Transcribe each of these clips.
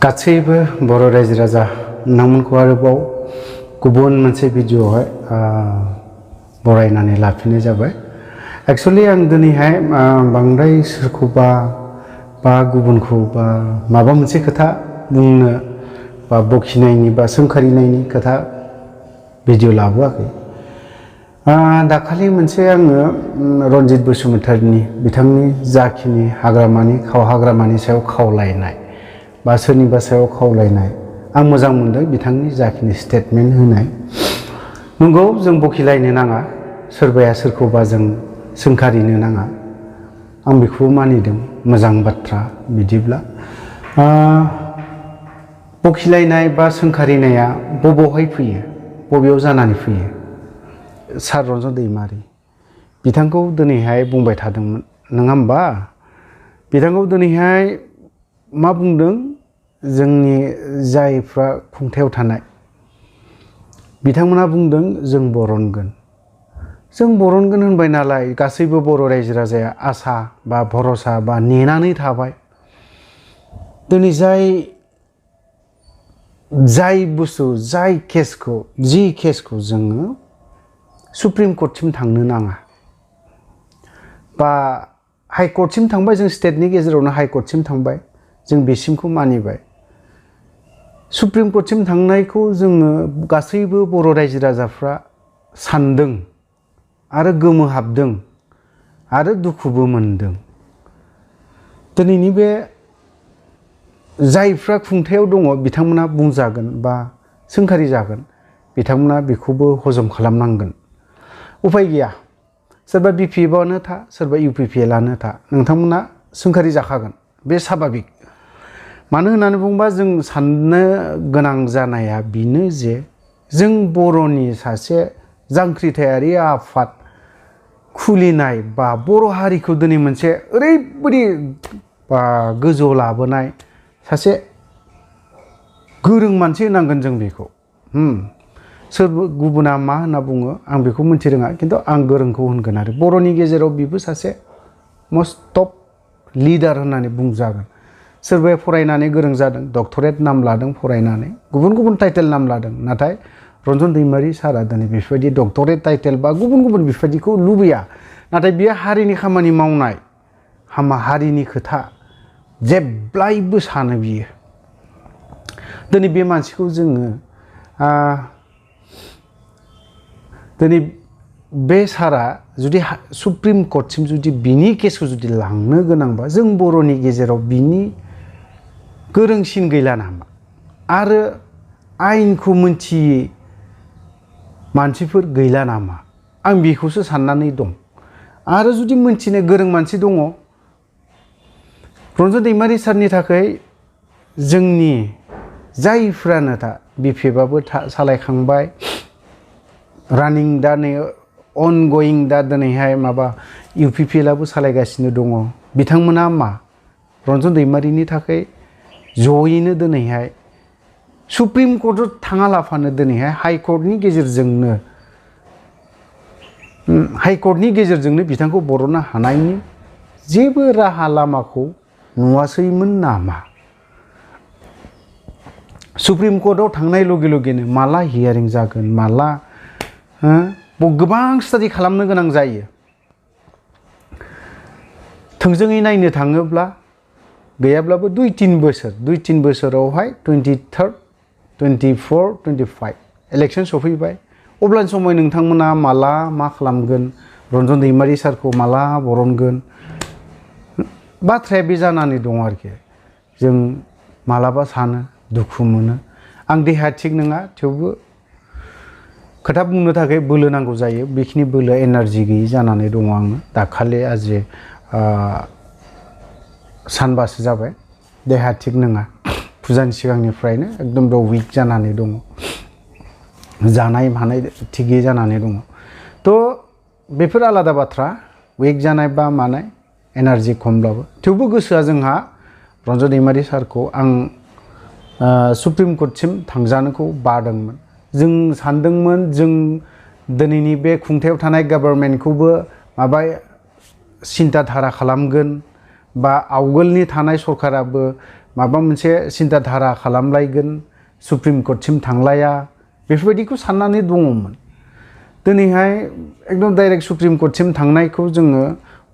गासैबो बर' रायजो राजा नोंथांमोनखौ आरोबाव गुबुन मोनसे भिडिअ'आवहाय बरायनानै लाफिननाय जाबाय। एक्चुअली आं दिनैहाय बांद्राय सोरखौबा बा गुबुनखौ बा माबा मोनसे खोथा बुंनो बा बखिनायनि बा सोंखारिनायनि खोथा भिडिअ' लाबोआखै। दाखालि मोनसे आङो रनजित बसुमतारीनि बिथांनि जाखिनि हाग्रामानि सायाव खावलायनाय बा सोरनिबा सायाव खावलायनाय आं मोजां मोनदों बिथांनि जाखिनि स्टेटमेन्ट होनाय। नंगौ जों बखिलायनो नाङा, सोरबाया सोरखौबा जों सोंखारिनो नाङा, आं बेखौ मानिदों, मोजां बाथ्रा। बिदिब्ला बखिलायनाय बा सोंखारिनाया बबेयावहाय फैयो, बबेयाव जानानै फैयो? सार रन्जन दैमारि बिथांखौ दिनैहाय बुंबाय थादोंमोन नङा होमबा? बिथांखौ दिनैहाय मा बुंदों? जोंनि जायफ्रा खुंथायाव थानाय बिथांमोना बुंदों जों बरनगोन। जों बरनगोन होनबाय नालाय गासैबो बर' रायजो राजाया आसा बा भरसा बा नेनानै थाबाय। दिनै जाय बुस्थु जि केसखौ जोङो सुप्रिम कर्टसिम थांनो नाङा बा हाइकर्टसिम थांबाय, जों स्टेटनि गेजेरावनो हाइकर्टसिम थांबाय, जों बेसिमखौ मानिबाय। सुप्रिम कर्टसिम थांनायखौ जोङो गासैबो बर' रायजो राजाफ्रा सानदों आरो गोमोहाबदों आरो दुखुबो मोनदों। दिनैनि बे जायफ्रा खुंथायाव दङ बिथांमोना बुंजागोन बा सोंखारि जागोन, बिथांमोना बेखौबो हजम खालामनांगोन। उफाय गैया, सोरबा BPFआनो था, सोरबा UPPLआनो था, नोंथांमोना सोंखारि जाखागोन, बे साभाबिक। मानो होननानै बुङोबा जों साननो गोनां जानाया बेनो जे जों बर'नि सासे जांख्रिथायारि आफाद खुलिनाय बा बर' हारिखौ दिनै मोनसे ओरैबायदि गोजौआव लाबोनाय सासे गोरों मानसि होनांगोन जों बेखौ। सोर गुबुना मा होनना बुङो आं बेखौ मिथि रोङा, खिन्थु आं गोरोंखौ होनगोन आरो बर'नि गेजेराव बेबो सासे मस्ट टप लिडार होननानै बुंजागोन। सोरबाया फरायनानै गोरों जादों, डक्टरेट नाम लादों, फरायनानै गुबुन गुबुन टाइटेल नाम लादों, नाथाय रन्जन दैमारि सारा दिनै बेफोरबायदि डक्टरेट टाइटेल बा गुबुन गुबुन बेफोरबायदिखौ लुबैया। नाथाय बियो हारिनि खामानि मावनाय, हारिनि खोथा जेब्लायबो सानो बियो। दिनै बे मानसिखौ जोङो दिनै बे सारा जुदि सुप्रिम कर्टसिम जुदि बिनि केसखौ जुदि लांनो गोनांबा जों बर'नि गेजेराव बिनि गोरोंसिन गैला नामा? आरो आयेनखौ मोनथियै मानसिफोर गैला नामा? आं बेखौसो साननानै दं। आरो जुदि मोनथिनो गोरों मानसि दङ, रन्जन दैमारि सारनि थाखाय जोंनि जायफ्रानो था BPFआबो सालायखांबाय, रानिं दा नै अनगयिं दा दिनैहाय माबा UPPLआबो सालायगासिनो दङ। बिथांमोना मा रन्जन दैमारिनि थाखाय जयैनो दिनैहाय सुप्रिम कर्टआव थाङालाफानो दिनैहाय हाइकर्टनि गेजेरजोंनो बिथांखौ बरननो हानायनि जेबो राहा लामाखौ नुवासैमोन नामा? सुप्रिम कर्टआव थांनाय लगे लगेनो माला हियारिं जागोन, माला गोबां स्टाडि खालामनो गोनां जायो। थोंजोङै नायनो थाङोब्ला गैयाब्लाबो 2-3 बोसोरावहाय 23, 24, 25 इलेक्सन सफैबाय। अब्लानि समाव नोंथांमोना माला मा खालामगोन, रन्जन दैमारि सारखौ माला बरनगोन? बाथ्राया बे जानानै दं आरोखि। जों मालाबा सानो, दुखु मोनो। आं देहाया थिग नङा, थेवबो खोथा बुंनो थाखाय बोलो नांगौ जायो। बेखिनि बोलो एनार्जि गैयै जानानै दङ आङो। दाखालि आजि सानबासो जाबाय, देहा थिग नङा। फुजानि सिगांनिफ्रायनो एकदम उइक जानानै दङ, जानाय मानाय थिगै जानानै दङ। बेफोर आलादा बाथ्रा, उइक जानाय बा मानाय, एनार्जि खमब्लाबो। थेवबो गोसोआ जोंहा रन्जन दैमारि सारखौ आं सुप्रिम कर्टसिम थांजानोखौ बादोंमोन। जों सानदोंमोन जों दिनैनि बे खुंथायाव थानाय गभर्नमेन्टखौबो सिन्था धारा खालामगोन बा आवगोलनि थानाय सरकाराबो माबा मोनसे सिन्ताधारा खालामलायगोन सुप्रिम कर्टसिम थांलाया बेफोरबायदिखौ साननानै दङमोन दिनैहाय एकदम डाइरेक्ट सुप्रिम कर्टसिम थांनायखौ जोङो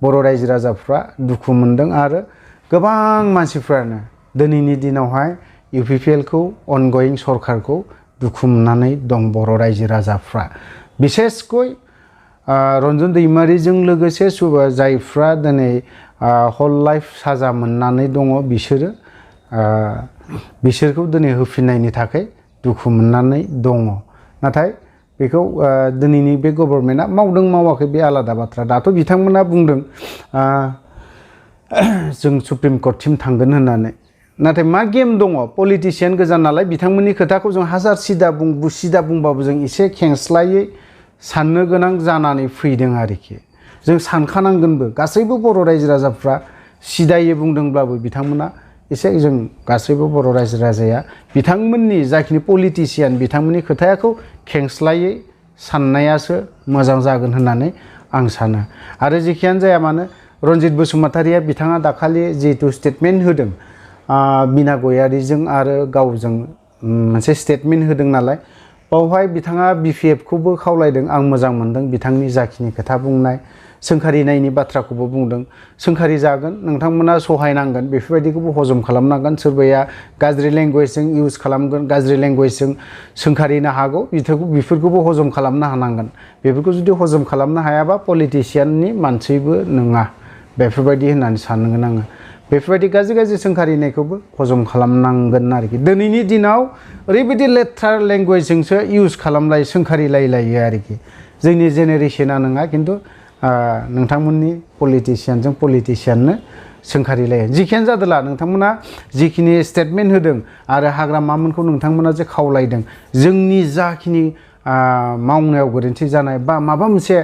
बर' रायजो राजाफ्रा दुखु मोनदों आरो गोबां मानसिफ्रानो दिनैनि दिनावहाय UPPLखौ अनगयिं सरकारखौ दुखु मोननानै दं बर' रायजो राजाफ्रा बिसेसकय रन्जन दैमारिजों लोगोसे जायफ्रा दिनै हल लाइफ साजा मोननानै दङ बिसोरखौ दिनै होफिननायनि थाखाय दुखु मोननानै दङ नाथाय बेखौ दिनैनि बे गभर्नमेन्टआ मावदों मावाखै बे आलादा बाथ्रा दाथ' बिथांमोना बुंदों जों सुप्रिम कर्टसिम थांगोन होननानै नाथाय मा गेम दङ पलिटिशियान गोजा नालाय बिथांमोननि खोथाखौ जों हाजार सिदा बुंबाबो जों एसे खेंस्लायै साननो गोनां जानानै फैदों आरोखि जों सानखानांगोनबो गासैबो बर' रायजो राजाफ्रा सिदायै बुंदोंब्लाबो बिथांमोना एसे जों गासैबो बर' रायजो राजाया बिथांमोननि जाखिनि पलिटिशियान बिथांमोननि खोथाखौ खेंस्लायै साननायासो मोजां जागोन होननानै आं सानो आरो जेखियानो जाया मानो रन्जित बसुमतारिया बिथाङा दाखालि जिहेतु स्टेटमेन्ट होदों बिना गयारिजों आरो गावजों मोनसे स्टेटमेन्ट होदों नालाय बावहाय बिथाङा BPFखौबो खावलायदों आं मोजां मोनदों बिथांनि जाखिनि खोथा बुंनाय सोंखारिनायनि बाथ्राखौबो बुंदों सोंखारि जागोन नोंथांमोना सहायनांगोन बेफोरबायदिखौबो हजम खालामनांगोन सोरबाया गाज्रि लेंगुवेजजों इउज खालामगोन गाज्रि लेंगुवेजजों सोंखारिनो हागौ बेफोरखौबो हजम खालामनो हानांगोन बेफोरखौ जुदि हजम खालामनो हायाबा पलिटिशियाननि मानसिबो नङा बेफोरबायदि होननानै सानगोन आङो बेफोरबायदि गाज्रि सोंखारिनायखौबो हजम खालामनांगोन आरोखि दिनैनि दिनाव ओरैबायदि लेथ्रा लेंगुवेजजोंसो इउज खालामलायो सोंखारिलायलायो आरोखि जोंनि जेनेरेशना नङा खिन्थु नोंथांमोननि पलिटिशियाननो सोंखारिलायो जिखियानो जादोला नोंथांमोना जिखिनि स्टेटमेन्ट होदों आरो हाग्रामामोनखौ नोंथांमोना जे खावलायदों जोंनि जाखिनि मावनायाव गोरोन्थि जानाय बा माबा मोनसे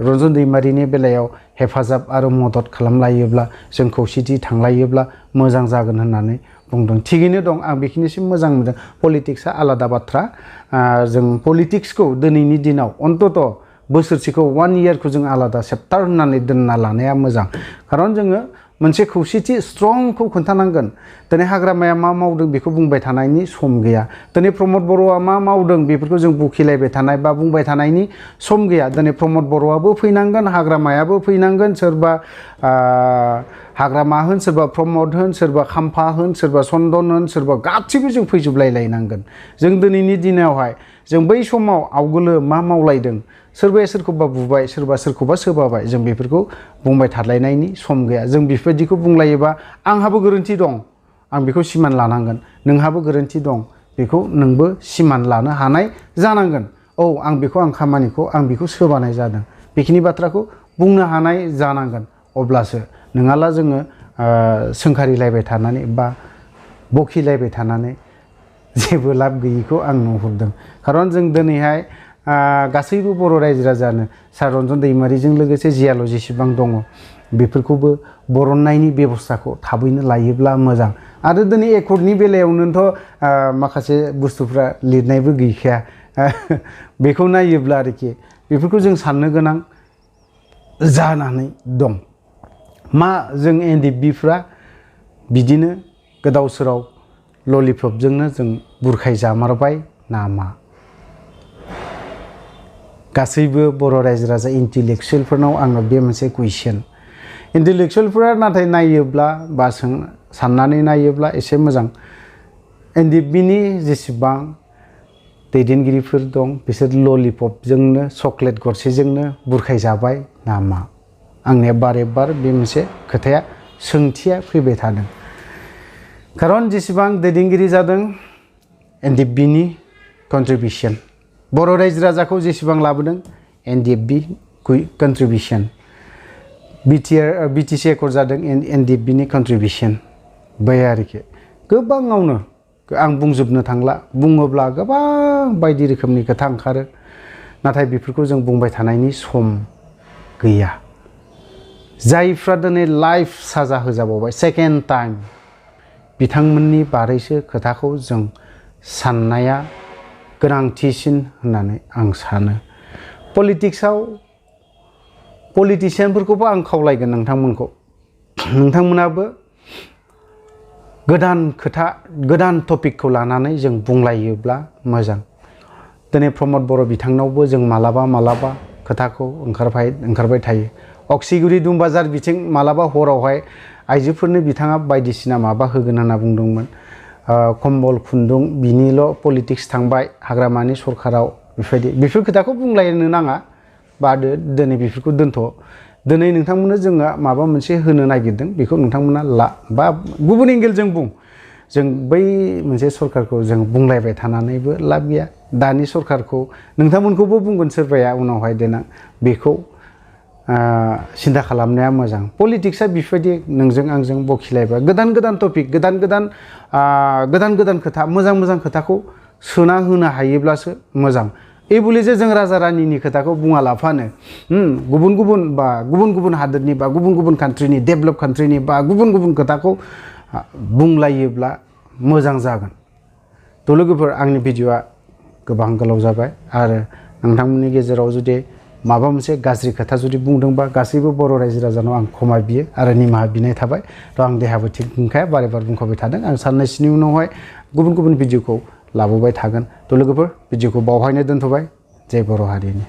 रन्जन दैमारिनि बेलायाव हेफाजाब आरो मदद खालामलायोब्ला जों खौसेथि थांलायोब्ला मोजां जागोन होननानै बुंदों थिगैनो दं आं बेखिनिसिम मोजां मोनदों पलिटिक्सआ आलादा बाथ्रा जों पलिटिक्सखौ दिनैनि दिनाव अन्तत बोसोरसेखौ 1 इयारखौ जों आलादा चेप्टार होननानै दोनना लानाया मोजां खारन जोङो मोनसे खौसेथि स्ट्रंखौ खोन्थानांगोन दिनै हाग्रामाया मा मावदों बेखौ बुंबाय थानायनि सम गैया दिनै प्रमद बर'आ मा मावदों बेफोरखौ जों बुखिलायबाय थानाय बा बुंबाय थानायनि सम गैया दिनै प्रमद बर'आबो फैनांगोन हाग्रामायाबो फैनांगोन सोरबा हाग्रामा होन सोरबा प्रमद होन सोरबा खाम्फा होन सोरबा चन्दन होन सोरबा गासैबो जों फैजोबलायलायनांगोन जों दिनैनि दिनावहाय जों बै समाव आवगोलो मा मावलायदों सोरबाया सोरखौबा बुबाय सोरबा सोरखौबा सोबाबाय जों बेफोरखौ बुंबाय थालायनायनि सम गैया जों बेफोरबायदिखौ बुंलायोबा आंहाबो गोरोन्थि दं आं बेखौ सिमान लानांगोन नोंहाबो गोरोन्थि दं बेखौ नोंबो सिमान लानो हानाय जानांगोन औ आं खामानिखौ आं बेखौ सोबानाय जादों बेखिनि बाथ्राखौ बुंनो हानाय जानांगोन अब्लासो नङाला जोङो सोंखारिलायबाय थानानै बा बखिलायबाय थानानै जेबो लाब गैयिखौ आं नुहुरदों खारन जों दिनैहाय गासैबो बर' रायजो राजानो सार रन्जन दैमारिजों लोगोसे जियाल' जेसेबां दङ बेफोरखौबो बरननायनि बेबस्थाखौ थाबैनो लायोब्ला मोजां आरो दिनै एकर्डनि बेलायावनोथ' माखासे बुस्थुफ्रा लिरनायबो गैखाया बेखौ नायोब्ला आरोखि बेफोरखौ जों साननो गोनां जानानै दं मा जों NDFBफ्रा बिदिनो गोदाव सोराव ललिपपजोंनो जों बुरखाय जामारबाय नामा गासैबो बर' रायजो राजा इन्टेलेक्सुयेलफोरनाव आङो बे मोनसे कुइसन इन्टेलेक्सुयेलफोरा नाथाय नायोब्ला बा साननानै नायोब्ला एसे मोजां NDFBनि जेसेबां दैदेनगिरिफोर दं बिसोर ललिपपजोंनो चक्लेट गरसेजोंनो बुरखाय जाबाय नामा आंनिया बारे बार बे मोनसे खोथाया सोंथिया फैबाय थादों खारन जेसेबां दैदेनगिरि जादों NDFBनि कन्ट्रिबिउसन बर' रायजो राजाखौ जेसेबां लाबोदों NDFB कन्ट्रिबिउसन BTC एकर्ड जादों NDFBनि कन्ट्रिबिउसन बै आरोखि गोबाङावनो आं बुंजोबनो थांला बुङोब्ला गोबां बायदि रोखोमनि खोथा ओंखारो नाथाय बेफोरखौ जों बुंबाय थानायनि सम गैया जायफ्रा दिनै लाइफ साजा होजाबावबाय सेकेन्ड टाइम बिथांमोननि बारैसो खोथाखौ जों साननाया गोनांथिसिन होननानै आं सानो पलिटिक्सआव पलिटिशियानफोरखौबो आं खावलायगोन नोंथांमोनखौ नोंथांमोनाबो गोदान खोथा गोदान टपिकखौ लानानै जों बुंलायोब्ला मोजां। दिनै प्रमद बर' बिथांनावबो जों मालाबा खोथाखौ ओंखारबाय थायो। अक्सिगुरि दुमबाजार बिथिं मालाबा हरावहाय आइजोफोरनो बिथाङा बायदिसिना माबा होगोन होनना बुंदोंमोन। कम्बल खुन्दुं बिनिल' पलिटिक्स थांबाय हाग्रामानि सरखाराव बेफोर खोथाखौ बुंलायनो नाङा। बादो दिनै बेफोरखौ दोनथ'। दिनै नोंथांमोननो जोङो माबा मोनसे होनो नागिरदों बेखौ नोंथांमोना ला बा गुबुन एंगेलजों बुं। जों बै मोनसे सरखारखौ जों बुंलायबाय थानानैबो लाब गैया। दानि सरखारखौ नोंथांमोनखौबो बुंगोन सोरबाया उनावहाय देनां बेखौ सिन्था खालामनाया मोजां। पलिटिक्सआ बेफोरबायदि नोंजों आंजों बखिलायबा गोदान टपिक गोदान खोथा मोजां खोथाखौ सोना होनो हायोब्लासो मोजां। ए बुले जे जों राजा रानिनि खोथाखौ बुङा लाफानो गुबुन हादोरनि बा गुबुन कान्ट्रिनि डेभेलप कान्ट्रिनि बा गुबुन खोथाखौ बुंलायोब्ला मोजां जागोन। थ' लोगोफोर आंनि भिडिअ'आ गोबां गोलाव जाबाय आरो नोंथांमोननि गेजेराव जुदि माबा मोनसे गाज्रि खोथा जुदि बुंदोंबा गासैबो बर' रायजो राजानाव आं क्षमा बियो आरो निमाहा बिनाय थाबाय। थ' आं देहाबो थिग नंखाया बारे बुंखाबाय थादों। आं साननैसोनि उनावहाय गुबुन भिडिअ'खौ लाबोबाय थागोन। थ' लोगोफोर भिडिअ'खौ बावहायनो दोनथ'बाय। जय बर' हारिनि।